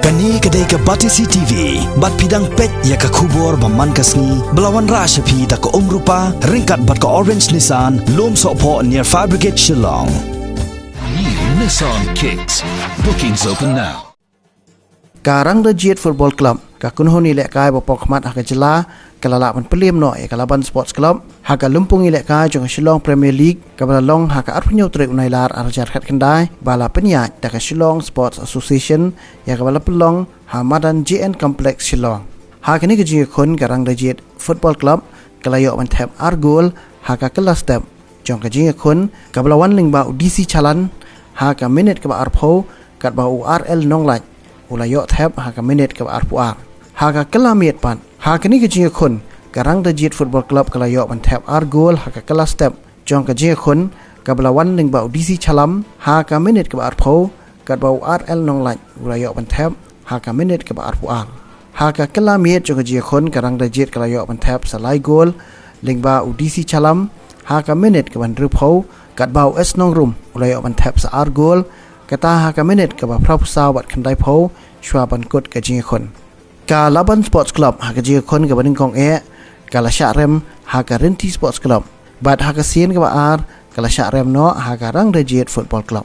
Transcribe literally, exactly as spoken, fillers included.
Kane ka dei ka Batesi T V, bad phi dang peit ïa ka khubor ba man ka sngi, ba la wanrah sha phi da ka Umrupa, ryngkat bad ka Orange Nissan, Lumsohphoh near Fire Brigade Shillong. New Nissan Kicks. Bookings open now. Ka Rangdajied Football Club, ka kynhun ïalehkai ba pok khmat ha ka jylla, ka la lah ban pynlem noh ïa ka Laban Sports Club ha ka lympung ïalehkai jong ka Shillong Premier League, kaba la long ha ka arphew hynñiew tarik u Nailar arhajar khatkhyndai, ba la pynïaid da ka Shillong Sports Association, ïa kaba la pynlong ha madan J N Complex Shillong. Ha kane ka jingïakhun, ka Rangdajied Football Club ka la ïoh ban thep ar gol ha ka kylla step jong ka jingïakhun, kaba la wan lyngba u D C Chalan ha ka minit kaba arphew, katba u R L Nonglait u la ïoh thep ha ka minit kaba arphew ar. Ha ka kylla miet pat, ha kane ka jingïakhun, ka Rangdajied Football Club ka la ïoh ban thep ar gol ha ka kylla step jong ka jingïakhun, kaba la wan lyngba u D C Chalan ha ka minit kaba arphew, katba u R L Nonglait u la ïoh ban thep ha ka minit kaba arphew ar. Ha ka kylla miet jong ka jingïakhun, ka Rangdajied ka la ïoh ban thep sa lai gol lyngba u D C Chalan ha ka minit kaba hynriewphew, katba u S Nongrum u la ïoh ban thep sa ar gol, kata ha ka minit kaba phraphew saw bad khyndaiphew shuwa ban kut ka jingïakhun. Ka Laban Sports Club ha ka jingïakhun kaba nyngkong eh ka la shah rem ha ka Rynti Sports Club, bad ha ka sien kaba ar ka la shah rem noh ha ka Rangdajied Football Club.